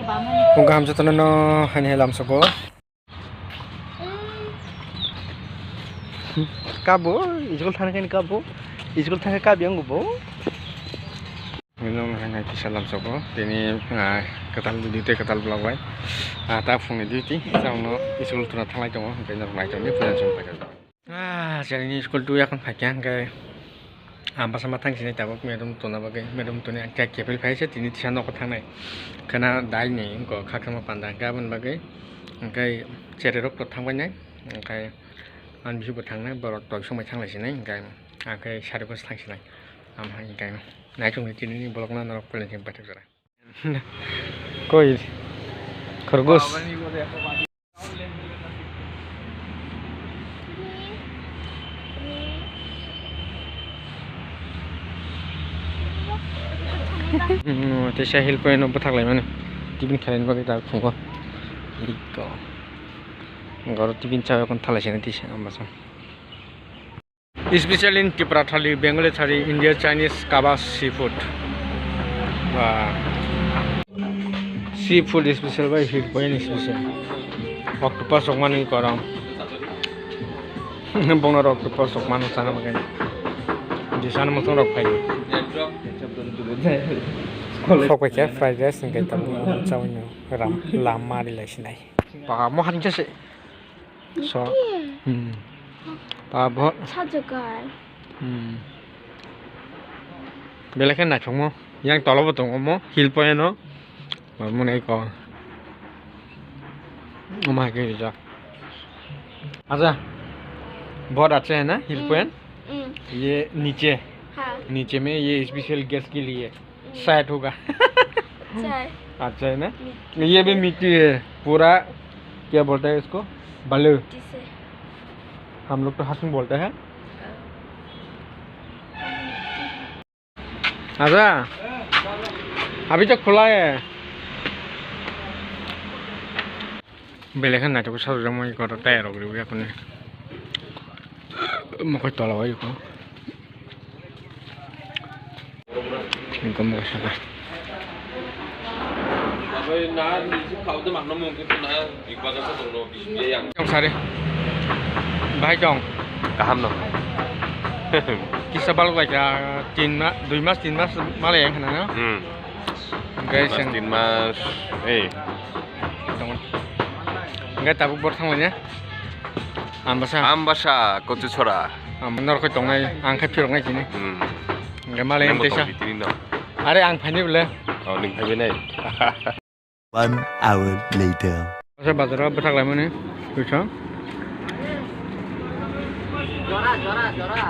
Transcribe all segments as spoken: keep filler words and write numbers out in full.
Phung kaham jotono no haini hai lamsoko. Kabo, school thangkhe kabo, school thangkhe kabi ang bo. Nong hai nai kisa lamsoko, tini, ah, kwtal duty, kwtal block bai. Ah, ta phungni duty, ta uno school thuna thanglai tongo, hwnkhe norok nai tongdi, puila chwng paijak. Ah, chwraini school tu yakung phaikha, hwnkhe ang bwsa ma thang sini tabuk madam tongna bagwi, madam toni ang khe kepil phai se tini tisa nogo thangnai. Khana dai ni wngkha khakchangma panda hwnkhe aboni bagwi, hwnkhe cherai rok to thangbai nai, hwnkhe ang bisi bo thangnai, borok toi somai thanglai sinai, hwnkhe ang khe sari bwsa thang sinai. Am hai hwnkhe nai chwng tini ni vlog no norok puila chwng paithak jora. Koi? Khorgos. Teisa hill point no bwthak laimani. Tiffin khaina bagwi dak phungo. Iko. Goro tiffin chawi kon thalai sini tisa ambaso. Special in Tipra thali, Bengali thali, India Chinese, kebab, seafood. Wah. Seafood special bai hill point special. Octopus rok mani korang. Bongno rok octopus rok mano sana bagwi. Disana mosong rok phai. Sok bai khe fried rice hwnkhe tamo chawino ram lam mari lai sinai. Ba mo haring khe se. So, hmm. Abo. Sajagai. Hmm. Belai khe naithokmo. Yang tolobo tongo mo, hill point o. Ba mo nai ko. Omo hai khe rijak. Acha. बहुत अच्छा है ना, hill point? Hmm. ये नीचे। हाँ। नीचे में ये special guest के लिए। शायद होगा। चाय। अच्छा है ना? मिट्टी। ये भी मिट्टी है, पूरा क्या बोलता है इसको? बालू। किसे? हम लोग तो हसुन बोलते हैं। अच्छा, अभी तो खुला है। Belai khe naithok sajak mani kotor tei rok riwi yakuni mokol tola o iko. Iko mokol saka. Tong sari. Bahai tong. Kaham no. Kisa balok lai kha tin ma, dui mas, tin mas malai yang khana no. Hmm. Guys, tin mas, eh. Tongo. Hingke tabuk bor thanglaina. Ambasa. Ambasa, Kochuchora. Am, norok tongnai, ang khe phiroknai sini. Hmm. Hingke malai ang teisa. Are ang phaini bole. Oh, nwng phaibai nai. One hour later. Asa bazar o bwthak laimani, kisa. Jora, jora, jora.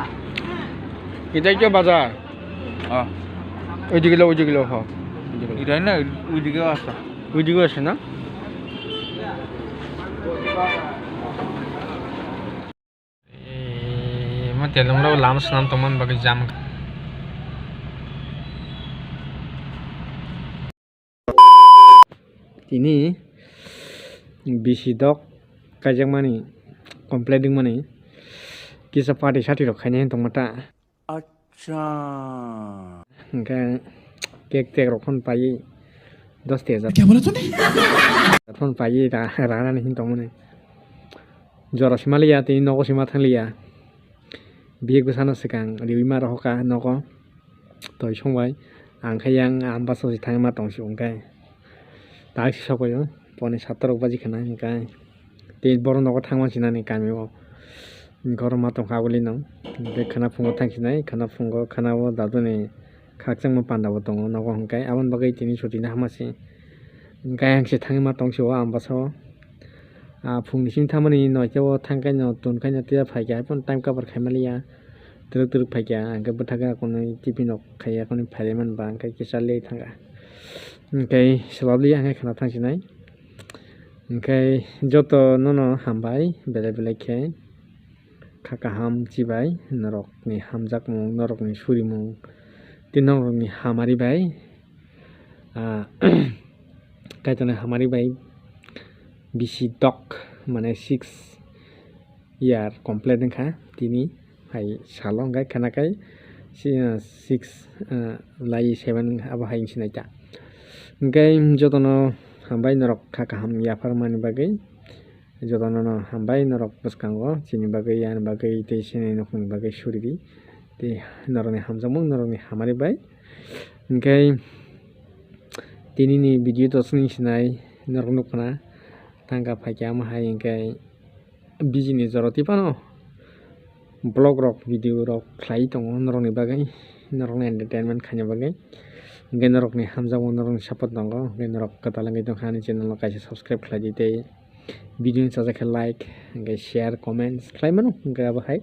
Itai kyo bazar? Ah. Oidige lo, oidige lo, ho. Oidige lo. Itai na, oidige asa. Oidige asa na? Eh, ma telung rok lama swnam tongmani bagwi jam. Tini bisi dok kaijakmani, complete wngmani kisa party sati rok khainai tongma ta. Acha. Hingke cake tek rok phano paiwi dos hajar. Kya bola tune? Phano paiwi ra-, ranani hin tongmani. Jora sima liya, tini nogo sima thang liya. Biyek bwsano swkang riwi ma rohor kha nogo. Toi songbai ang khe yang Ambasa se thangwi ma tong si hwnkhe. Tak si sokoi o poni satta rok baji khna hwnkhe. Tei borok nogo thangma sinani kami o. Hwnkhe oro ma tongkha aboni no. Hwnkhe khwna phungo thang sinai, khwna phungo khwna o daduni khakchangma panda bo tongo nogo hwnkhe. Aboni bagwi tini chuti no hama se. Hwnkhe ayang se thangwi ma tong si o Ambasa o. Ah, phungni simi thamani noita o thangkhe no, tongkhe no, tei phaikhe, haiphano time cover khaimaliya, twrwk twrwk phaikha, hwnkhe bwthakhe akonwi tiffin rok khaiya, akonwi phailaimani ba, hwnkhe kisa late thangkha. Hwnkhe swbabli hwnkhe khwna thangsinai. Hwnkhe joto nono hambai, belai belai khe kha kaham chibai, norokni hamjakmung, norokni surimung, tei norokni hamari bai, ah, Kaitorni hamari bai bisi dok, mane six year complete wngkha tini hai salo, hwnkhe khwnakhai si-, ah, six, ah, lai seven abo hai wngsinai ta. Hwnkhe jotono Hambai norok kha kaham yapharmani bagwi. Jotono no hambai norok bwskango chini bagwi, ani bagwi tei chini nukhungni bagwi suridi. Tei norokni hamjakmung norokni hamari bai. Hinkhe tinini video to chwng sinai norok nukna tangka phaikhe amo hai hinkhe bijini jora twi phano vlog rok, video rok khlai tongo norokni bagwi, norokni entertainment khaina bagwi. Hinkhe norokni hamjakmung, norokni support tongo, hinkhe norok kwtal wngwi tongkha ani channel no kaisa subscribe khlai di tei video ni sajak khe like, hinkhe share, comments khlai mano, hinkhe abo hai.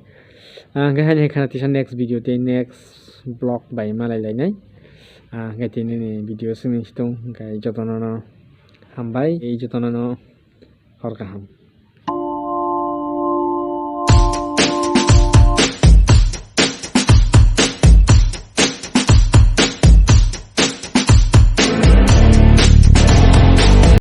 Ah, hinkhe haini hai khana tisa next video tei next vlog bai malai lainai. Ah, hinkhe tinini video chwng nung si tong, hinkhe jotono no hambai, tei jotono no hor kaham.